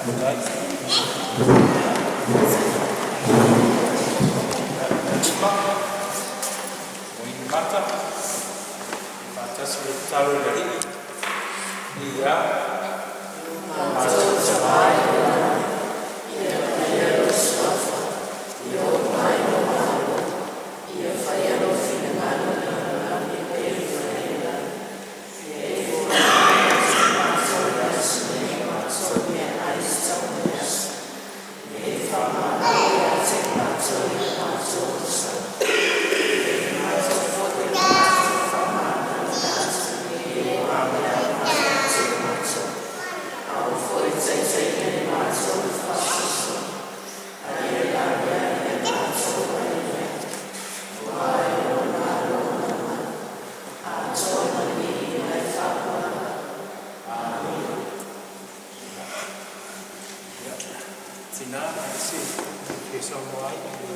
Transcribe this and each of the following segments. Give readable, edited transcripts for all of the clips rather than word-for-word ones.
Faafetai. Ia, lima, ua inumata, faatasi le tatalo i le Alii. Ia, Matou Tama i le lagi, ia paia lou Suafa, ia oo mai lou Malo, ia faia lou finagalo i le lalolagi e pei ona faia i le lagi. Ia ifo mai ia te matou i le aso nei a matou meaai e tatau mo le aso. Ia e faamagalo ia te matou i lo matou onosai, e pei ona matou foi ona matou faamagaloina atu e o aafiafi mai ia te matou. Aua foi ne i taitaiina i matou i le faasoasoaina, ae ia ave ane ia matou mai le iai. Aua e lou le Malo ma le mana, atoa ma le viiga i le faapapala. Amene. Ia, tina, e se fia saunoa ai i le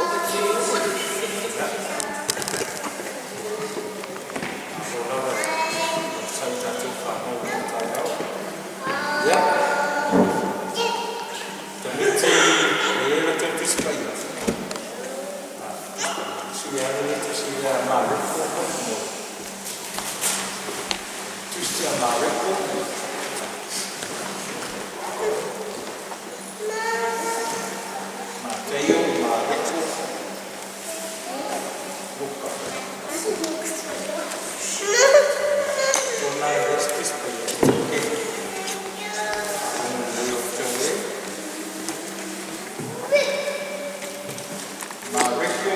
Over to you. Ia, malo lava le onosai i tatou fanau i lenei taeao. Ia, tamaiti e i ai la outou Tusi Paia? A, Tusi Paia. Sui lava le tusi lea a Mareko faamolemole. Tusi a Mareko. Mateio, Mareko, Luka. Tona e le isi Tusi Paia. Ok. Faalogo lelei outou e. Mareko,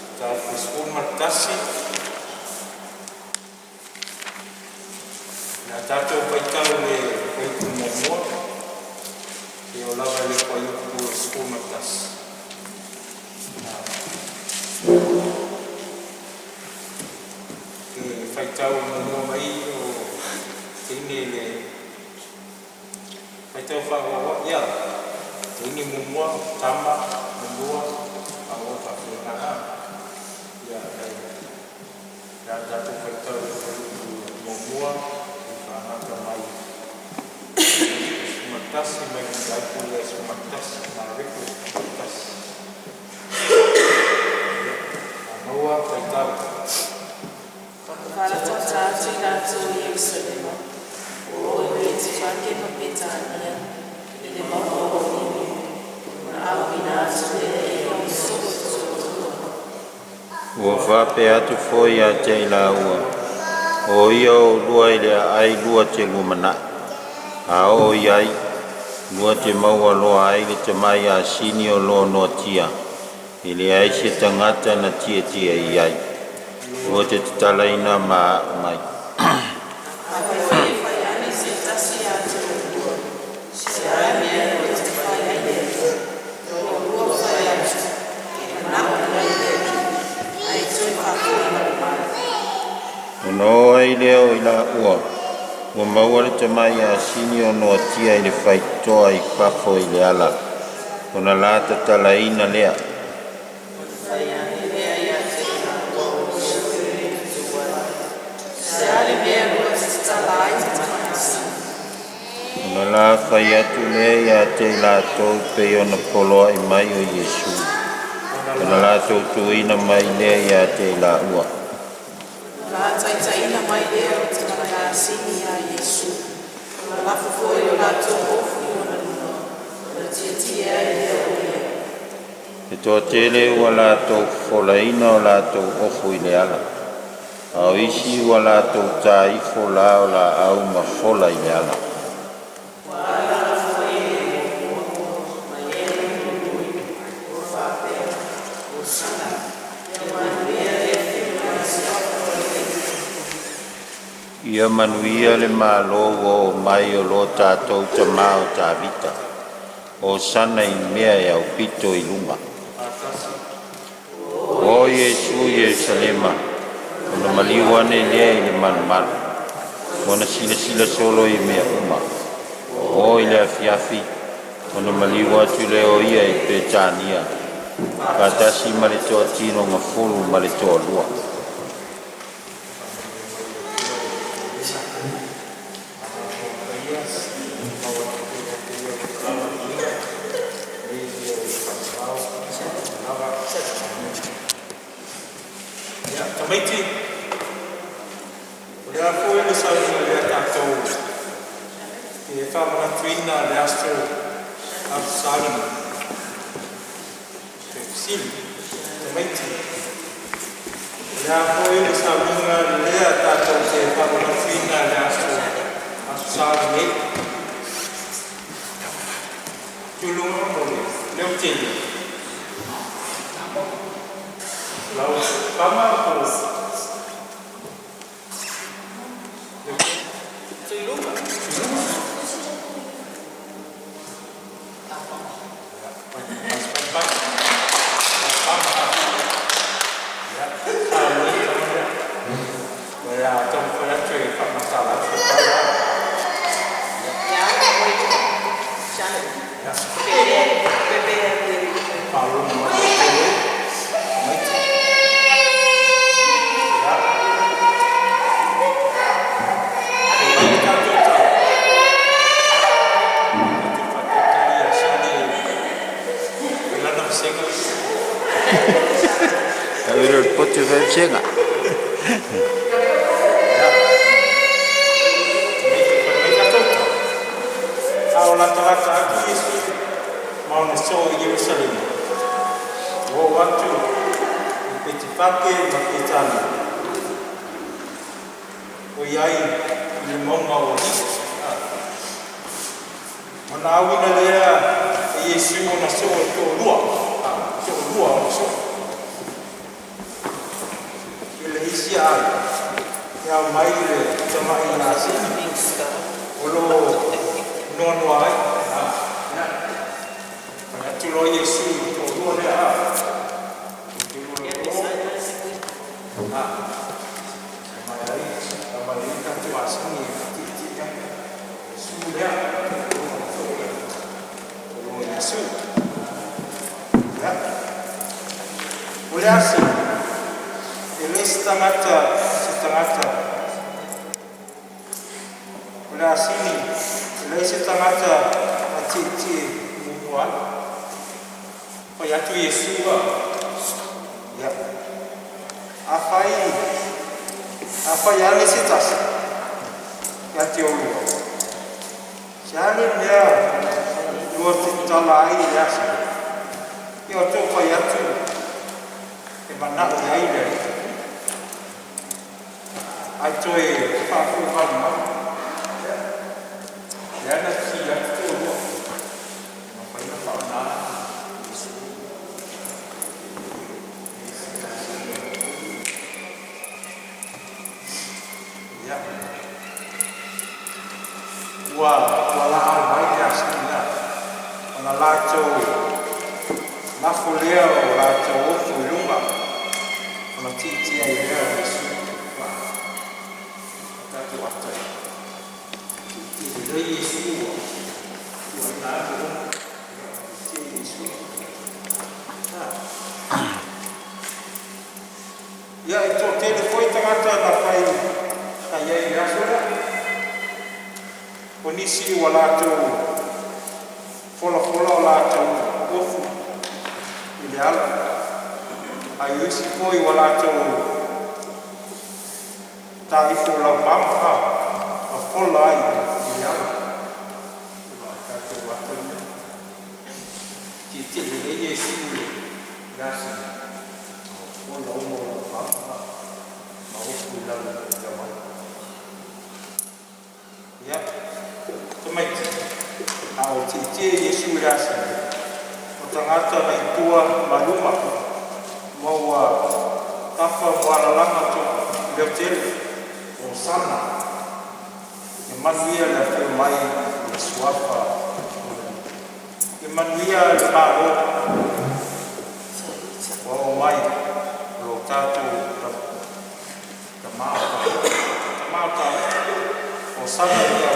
mataupu 11. O le a tatou faitau i le fuaiupu muamua seia oo lava i le fuaiupu 11. E faitau muamua mai o teine i le faitau faawoawoa. Ia, teine muamua, tama muamua, faawoa faapena. Ia, e le a tatou faitau i le fuaiupu muamua e faagata mai le 11 mai le mataupu lea 11, Mareko 11. Ia, a maua faitau. Faalatata atu i latou i Ierusalema, ua oo i Petifake ma Petania i le mauga o Olivi, ona auina atu lea e ia o soo e toalua. Ua faapea atu foi ia te i laua, “O ia o oulua i le aai lua te lumanai. A oo i ai, lua te maua loa ai le tamai asini o lo o noatia, e leai se tagata na tietie i ai. Lua te tatalaina ma aumai. Afai foi e fai ane se tasi ia te oulua, se a le mea lua te fai ai i ai, lo oulua fai atu, e manao ia i le Alii, ae toe faafoi mai.” Ona o ai lea o i laua, ua maua le tamai asini o noatia i le faitotoa i fafo i le ala, ona la tatalaina lea. Ona fai ane lea ia te i laua o ia toe tutu ai, se a le mea lua te tatala ai le tamai asini? Ona la fai atu lea ia te i latou pei ona poloai mai o Iesu. Ona latou tuuina mai lea ia te i laua. Ona la taitaiina mai lea o le tamai asini iā Iesu, ma lafo foi lo latou ofu i ona luma, ona tietie ai lea o ia. E toatele ua latou fofolaina o latou ofu i le ala, a o isi ua latou ta ifo la o laau ma fola i le ala. Ua ala foi e muamua ma e mulimuli, ua faapea, Hosana, ia manuia le afio mai i le suafa o le Alii. Ia manuia le Malo ua oo mai o lo tatou tamā o Tavita. Hosana i mea e aupito i luga. Ua o Iesu i Ierusalema, ona maliu ane lea i le malumalu, ona silasila solo i mea uma. Ua oo i le afiafi, ona maliu atu lea o ia i Petania, faatasi ma le toatinoga fulu ma le toalua. foi le saunoaga lea tatou te faamanatuina le aso Aso Sa lenei. Toe fesili, tamaiti, o le a foi le sauniga lea tatou te faamanatuina le aso Aso Sa lenei? Tuiluga mo le leotele. Lau pama po o Tuiluga. Tuiluga. Pai pama. Ia, sa lelei tama lea. O le a taumafai atu e faamatala atu le tala. Ya, oi. Shana. Bebe, bebe. Faalogo mai le tamaiti. Ia. Mai le tatou tala. Tatou faatalitali ia Shane i lana vasega. Avere le pote fai vasega. Ia. Tamaiti, fai mai tatou tala. A o latalata atu Iesu ma ona soo i Ierusalema, ua oo atu i Petifake ma Petani, o i ai i le mauga o Ali'i. Ona auina lea e Iesu ona soo e toalua, toalua ona soo. I le isi aai, e ao mai le tama'i asini o lo noanoa ai. Ia. Fai atu loa Iesu i le toalua lea. Toalua loa. Mai ai, mai ai tatou asini e fati'iti'i ai. Iesu lea, o lo Iesu. Ia. O le asini, e le se tagata se tagata. O le asini, e leai se tagata na tietie muamua ai. Fai atu Iesu a. Ia. Afai ane se tasi, ia te oulua. Se a le mea lua te tala ai i le asini. Ia o tou fai atu e manao i ai le Alii. Ai toe faafoi vale mai. Ia. Lea na fesili atu toalua. Mafai ona faaaoga Iesu. Ia. Ua laau mai le asini la. Ona latou lafo lea o latou ofu i luga. Ona tietie ai lea o Iesu. Ua. Tatou ata. Tietie lelei Iesu ua. Ua ina atu luga. Tietie Iesu. Ia e toatele foi tagata na fai na iai i le aso lea. O nisi ua latou folafola o latou ofu i le ala. Ai isi foi ua latou taifo laupama ma fola ai i le ala. Ua tatou ata lea. Tietie lelei Iesu i le asini. Fola uma o laupama ma ofu i lalo i le auala. Ia, tamaiti, a o tietie Iesu i le asini. O tagata na i tua ma luma, ma ua tafa moalalaga to leotele o sana. E manuia le afio mai i le suafa. E manuia le Malo ua oo mai o lo tatou tamā tamā o Tavita. O sana ia.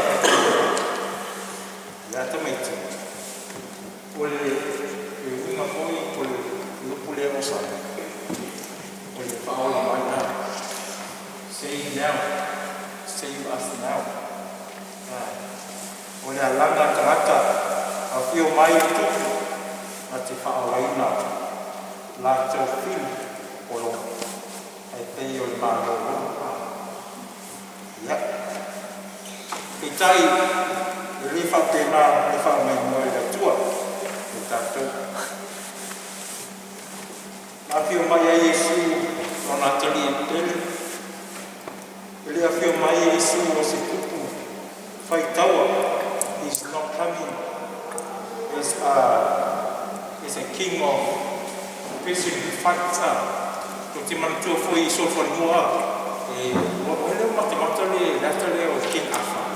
Ia tamaiti. O le uiga foi o le upu lea o sana. O le faaola mai na. Save now. Save us now. O le alaga tagata afio mai i tupu na te faaolaina latou fili o lo ai pei o le Malo. Ia. Peitai, e le faapena le faamaimoe a le Atua i tatou. Na afio mai ai Iesu lona atalii pele, e le afio mai Iesu o se tupu faitaua. He's not coming as a king of a person who fights. Tou te manatua foi i solofanua e o le matamata le ata lea o King Arthur.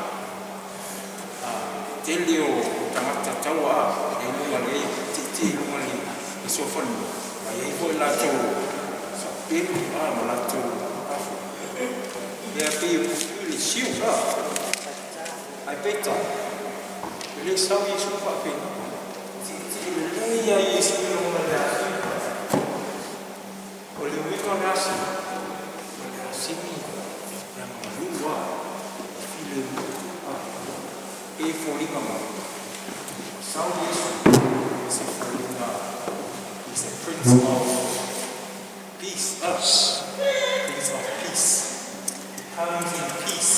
Tele o tagata taua e luga le tietie i luga le solofanua. Ma i ai foi latou sapelu ma latou afu. Ia pei e pupui le shield. Ai peitai, e le sau Iesu faapena. Tietie lelei a Iesu i luga le asini. O le uiga o le asini, o le asini e agamalū filemu. E foliga mai. Sau Iesu, se foliga, is a prince of peace. Prince of peace. He comes in peace.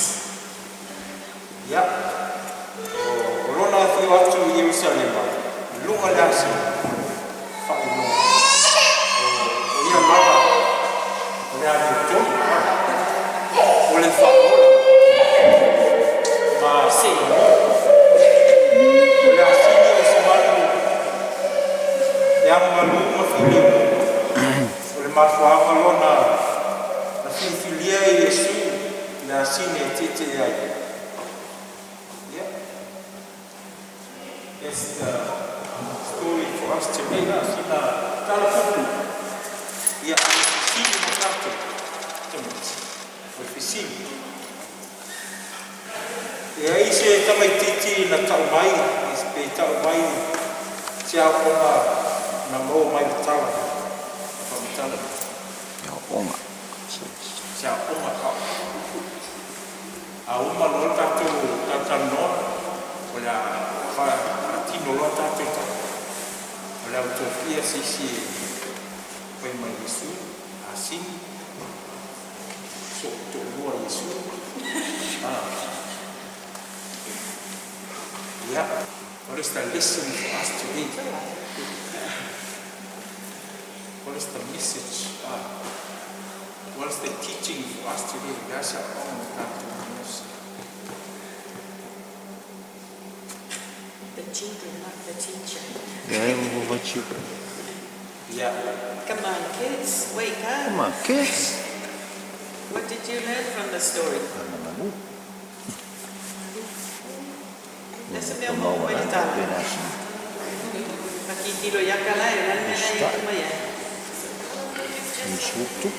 Ia, o lona afio atu i Ierusalema, i luga le asini, faailoa. O ia lava, o le amiotonu, o le faaola. Ma se o le asini o se malu, e agamalu ma filemu. O le mafuaaga lona na filifilia e Iesu le asini e tietie ai. Yeah. That's the story for us today. Sina tala pupu. Ia, a o le fesili mo tatou. Tamaiti. O le fesili. E ai se tamaititi na tau mai, pe tau mai se aoaoga na maua mai le tala. Faamatala. Aoga. Se aoaoga tau. A uma loa tatou talatalanoa, o le a faatino loa tatou tala. O le a tofia se isi e fai mai Iesu, asini, sootolua Iesu. Yeah. What is the lesson for us today? What is the message? What is the teaching for us today? That's our own tatou. The children, not the teacher. Yeah, what you? Yeah. Come on, kids, wake up. Come on, kids. What did you learn from the story? Nasa mea mo mai le tala. Makitilo ia kala e lana mea ia mai ai. Sutu.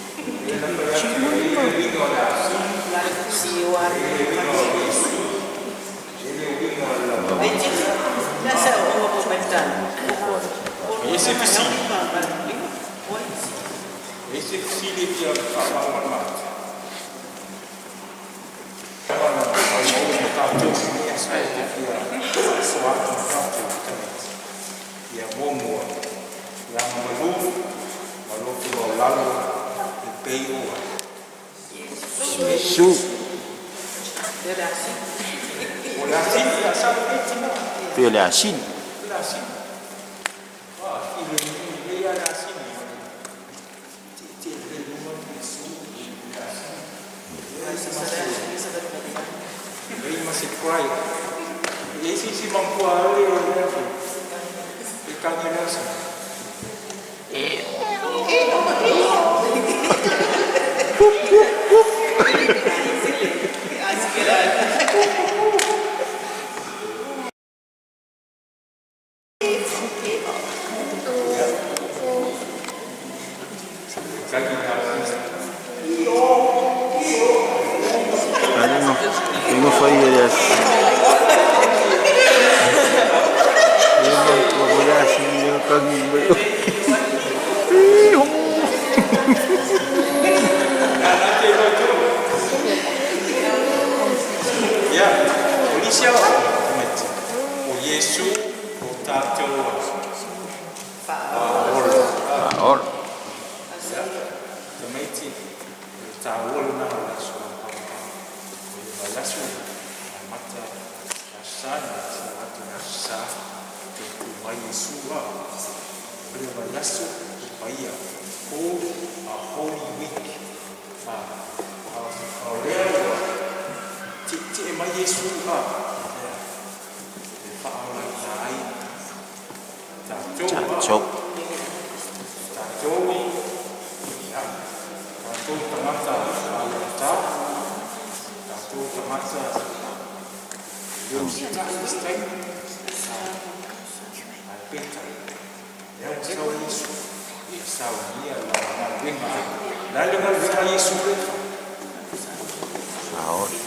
Si o ari. Nasa o mo mai le tala. Ese fesili. Ese fesili fia faamalamalama. Au tatou e te fia faasoa atu ma tatou tamaiti. Ia muamua, ia agamalu ma loto maualalo e pei o ai. Su. O le asini, ia sa e tina. Pe le asini. Le asini. Ah, filemu le ia le asini. Tietie le luga Iesu le asini. Ei ma se cry. E isi isi mampua ale o le afi. E kagi le asini. Kagi le asini. Ale no. Ingo fai le asini. Ingo le asini le kagi mai. Na te loa tu. Ia, o nisi aoaoga, tamaiti. O Iesu o tatou faaola. Ol. Ia, tamaiti, o le taua lena o le aso. O aso amata le Aso Sa na afio atu i le Aso Sa toe tu mai Iesu a. O le vaiaso o paia called a Holy Week a a o lea ua tietie mai Iesu a ia e faaolaina ai tatou a. Tatou. Tatou ia tatou tagata faaletau, tatou tagata e le usitai i isi taimi a ae peitai lea ua sau ai Iesu e saunia lana galuega a. O le a le galuega a Iesu lea e fai? Faaola.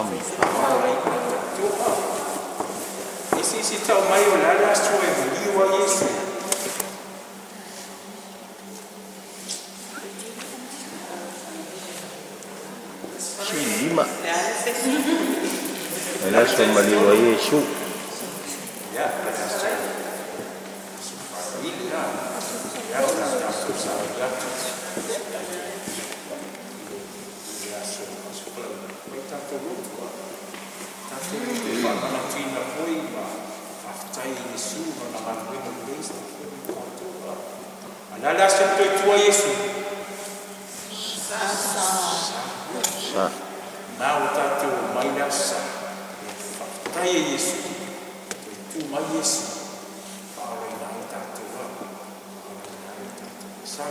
Ame faaola. Faaolaina tatou a. E se isi tau mai o le a le aso e maliu ai Iesu? 15. O le aso e maliu ai Iesu. Ia, le aso aso Faavaile a. Lea o le a tatou saili atu i le aso aso Faraile. Fai tatou lotu a. Tatou lotu e faamanatuina foi ma faafetai i Iesu ma lana galuega lelei sa faia mo tatou a. A o le a le aso na toe tu ai Iesu? Sa. Sa. Na ua tatou omai le Aso Sa e faafetai e Iesu, toe tu mai Iesu faaolaina ai tatou a. Faaolaina ai tatou. Sa.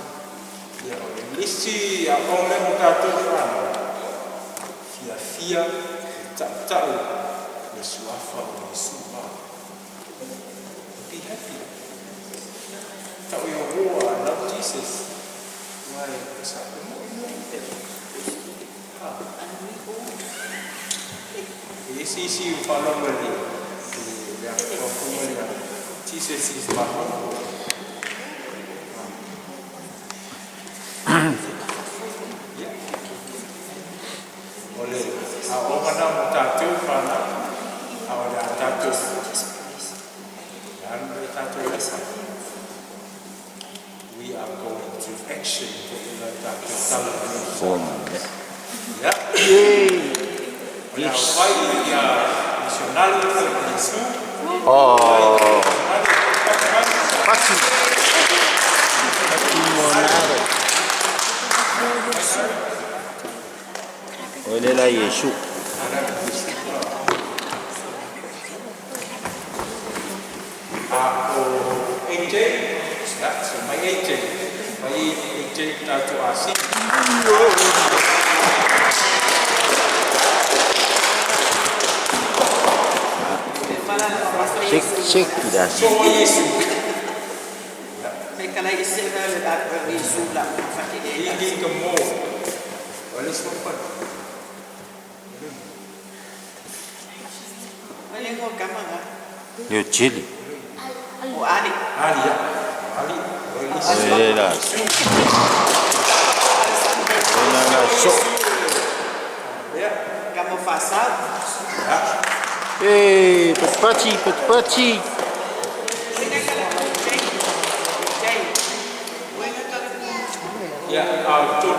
Ia o le nisi aoaoga lea mo tatou fanau, fiafia e tautau le suafa o Iesu a. Be happy. Tau Iehoa, I love Jesus. Why, sa mo mo. Ha. E isi isi faalogo i le afoafoga lea. Jesus is my homeboy. Yeah. O le aoga na mo tatou fanau, a o le a tatou le alu le tatou lefa. We are going to action for ila tatou tala. Form. Yeah. Yay! O le aufai ia misionari o Iesu. Oh. Misionari. Pati. Pati monare. O le la Iesu. A o AJ, ya, so mai AJ, mai AJ tatou asini. Sik sik da. So Iesu. Ili ka mo. O le sopa. Yo chili. Ali ya. Ali. O le O le la. O le la so. Ya. Ya. Eh, patpati, patpati. Ya, a to.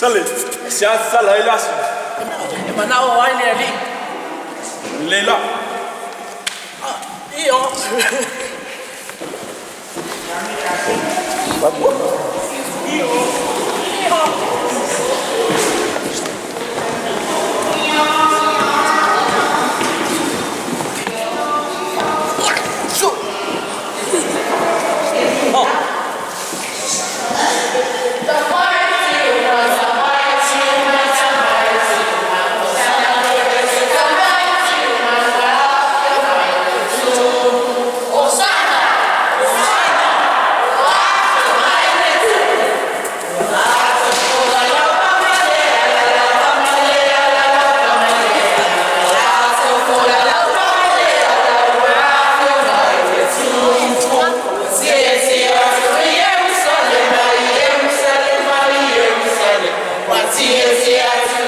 这里下次再来一辆。E manao ai le alii. 累了。 Io. Yerusalem,